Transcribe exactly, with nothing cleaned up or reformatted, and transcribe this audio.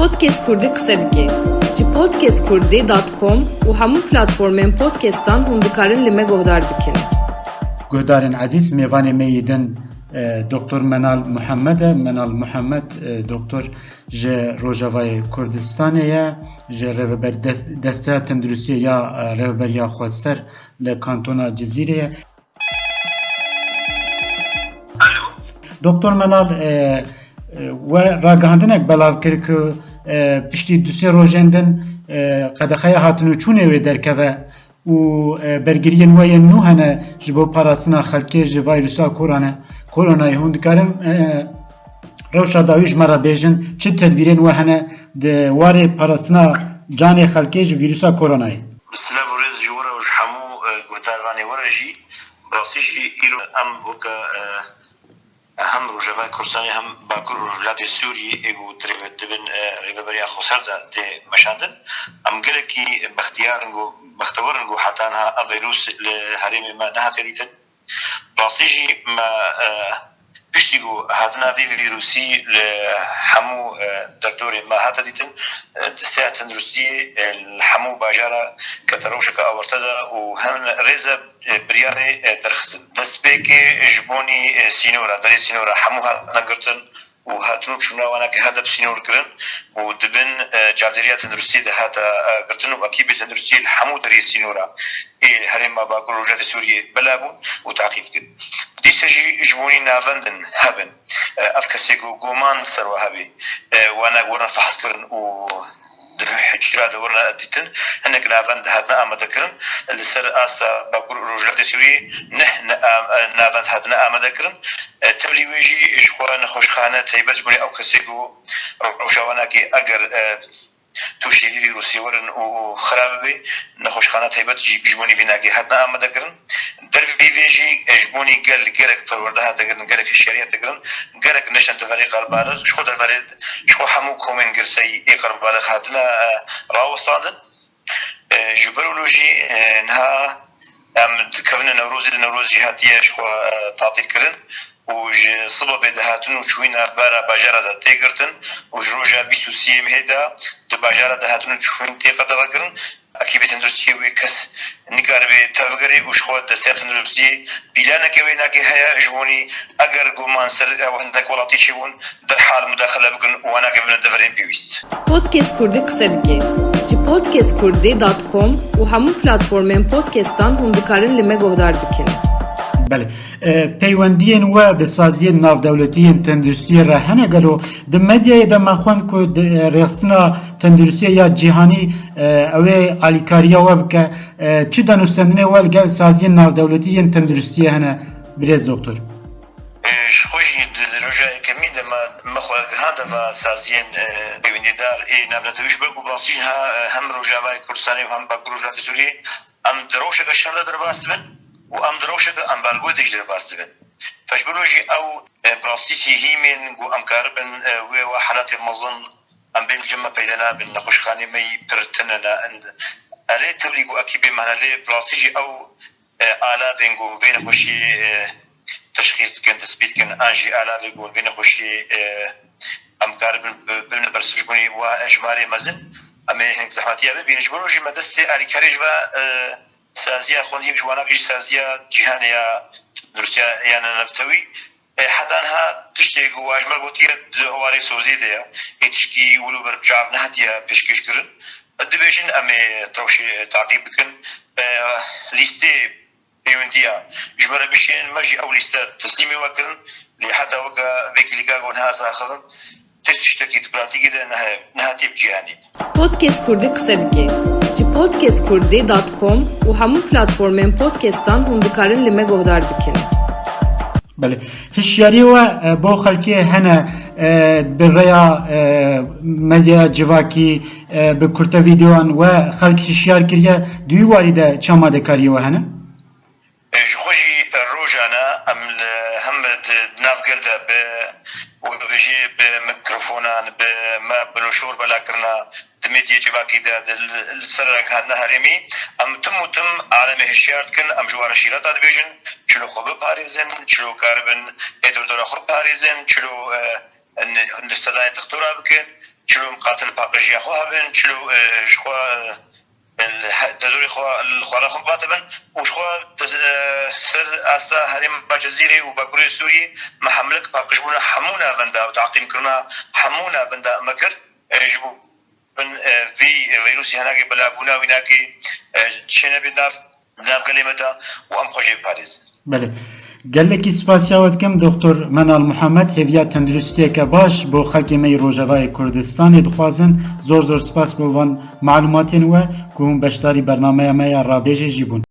Podcast Kurdî qise dike. Ji podcast kurdî dot com û hemû platformên podcastan hûn dikarin li me guhdar bikin. Guhdarên ezîz, mêvanê me yê din, e, Doktor Menal Muhammed e. Menal Muhammed, e, doktor ji Rojavayê Kurdistanê ye, ji Rêveber-, Des-, Desteya Tenduristiyê ya, e, Rêveberiya Xweser li Kantona Cizîrê ye. Doktor Menal, e, e, we ragihandinek belav kir ku, e, piştî du sê rojên din, e, qedexeya hatin û çûnê wê derkeve û, e, bergiriyên we yên nû hene ji bo parastina xelkê ji vayrusa korane-, koronayê. Hûn dikarin, e, rewşa dawî ji me re bêjin, çi tedbîrên we hene di warê parastina canê xelkê ji vîrusa koronayê? Silav û rêz ji we re û ji hemû, e, guhdarvanê we re jî. Bi rastî jî îro em weke, e, hem Rojavayê Kurdistanê hem Bakur û Rojhilatê Sûriyê ê ku dirêve-, dibin, e, Rêveberiya Xweser de tê meşandin. Em gelekî bextiyar in ku, bextewar in ku heta niha ev vîrus li herêmê me nehate dîtin. Rastî jî me, e, piştî ku hatina vî vîrusî li hemû, e, derdorê me hate dîtin, e, desteya tenduristiyê, e, li hemû bajara kete rewşeke awarte de û hem rêze, e, biryarê, e, derxistin. Destpêkê ji bonî, e, sînora, derê sînora hemû hatine girtin û hatin û çûna wanakê hate bi sînor kirin û dibin, e, çavdêriya tenduristiyê de hate, e, girtin û ekîbê tenduristiyê li hemû derê sînora ê herêma Bakur Rojhilatê Sûriyê bela bûn û taqîb kirin. Dîsa jî ji bonî navendin hebin. E, ev kesê ku goman ser we hebe, e, wana werin fehs kirin û di hicra de werin dîtin, hinek navend hatine amade kirin. Li ser asta Bakur û Rojhilatê Sûriyê neh ne-, am-, e, navend hatine amade kirin. E, tevlî wê jî ji xwe nexweşxane taybet ji bo ew kesê ku rewşa wanakê eger, e, tûşî vî vîrusê werin û xirab bibe, nexweşxane taybet jî ji bonî vî nakê hatine amade kirin. Dervî vê jî ji bonî gel, gelek perwerde hate kirin, gelek hişyarî hate kirin, gelek neşin deverê qerbalix, ji xwe deverê, ji xwe hemû komên girseyî ê qerbalix hatine, e, rawestandin. E, ji ber wilo jî, e, niha em dikevine Newrozê, di Newroz jî hatiye ji xwe, e, tatîl kirin û ji siba bê dihatin û çûyîna bera bajara de tê girtin û ji roja bîst û sê mehê de di bajara dihatin û çûyîn tê qedexe kirin. Ekîbê tenduristiyê wê kes nikaribe tevgere û ji xwe desteya tenduristiyê pîlaneke wê nakê heye ji bonî eger goman ser ew hindek welatî çêbûn, derhal mudaxile bikin û wanakê bibine deverên pêwîst. Podcast Kurdî qise dike. Ji podcast kurdî dot com û hemû platformên podcastan hûn dikarin li me guhdar bikin. Belê. E, peywendiyên we bi saziyên navdewletî yên tenduristiyê re hene gelo? Di medyayê de me xwend ku di, e, rêxistina tenduristiyê ya cîhanî, e, ew ê alîkariya we bike. E, çi danûstendinê we li gel saziyên navdewletî yên tenduristiyê hene, birêz doktor? E, ji xwe jî di, di roja yekemîn de me, me xwe gihande va saziyên, e, pêwendîdar ê navnetewî, ji ber ku bi rastî jî ha, e, hem Rojavayê Kurdistanê û hem Bakur Rojhilatê Sûriyê em di rewşeke şer de derbas dibin û em di rewşeke ambargoyê de jî derbas dibin. Ji ber wê jî ew, e, bi rastî sîhîmên ku em karibin, e, wê wa halatê mezin em bên li cem me peyda nabin, nexweşxanê me yî pir tune ne. Erê tevlî ku ekîbê me hene, lê bi rastî jî ew, e, alavên ku vê nexweşiyê, e, teşxîs dikin, tespît dikin, an jî alavê ku vê nexweşiyê, e, em karibin bi-, bibine bersivcibûnê wa hejmarê mezin, em ê hinek zehmetiya bibînin. Ji bo jî me destê alîkariyê ji va, e, saziya xwendiyek ji wanakî ji saziya cîhanê ya tenduristiya ya nenevtewî. E, heta niha tiştê ku wa ji me gotiye di warê soziyê de ye. Ê tişkî wilo ber bi çav nehatiye pêşkêş kirin. Dibêjin em ê rewşê taqîb bikin. E, lîstê pêwendiya ji me re bişînin, me jî ew lîste teslîmê we kirin. Lê heta weke vê kilîka ku niha ez axivim, tu tiştekî di pratîkê de nehe-, nehatiye bi cîhanê. Podcast Kurdî qise dike. Ji podcast kurdî dot com û hemû platformên podcastan hûn dikarin li me guhdar bikin. Belê. Hişyariyê we, e, bo xelkê hene, e, bi rêya, e, medyaya civakî, e, bi kurte vîdeoyan we xelk hişyar kiriye, di wî warî de çi amadekariyê we hene? Ji xwe jî rojane em li hem di navgel de bi, wek dibêjî, bi mikrofonan, bi me broşor bela kirina, di medyê civakî de, di, li ser renghatine herêmî, em tim û tim alemê hişyar dikin, em ji wan re şîreta dibêjin, çilo xwe biparêzin, çilo karibin ê dordora xwe biparêzin, çilo, e, li sedayê textora bikin, çilo miqatil paqijiya xwe hebin, çilo, e, ji xwe, e, li he-, derdorê xwe, li xwarin xwe miqatil bin û ji xwe, e, ser asta herêma Cezîrê û Bakurê Sûriyê me hemlik paqijbûna hemû navenda û taqîmkirina hemû navenda me kir, e, ji bo bin, e, vî vîrusî hinekê bilabûna wî nake, e, çênebê nav, nav gelê me de û em xwe jê biparêzin. Belê. Gelekî spasiya we dikim, Doktor Menal Muhammed, hêviya tenduristiyeke baş bo xelkê me yê Rojavayê Kurdistanê dixwazin. Zor zor spas bo van malumatên we ku hûn beşdarî bernameya me ya Rabêjê jî bûn.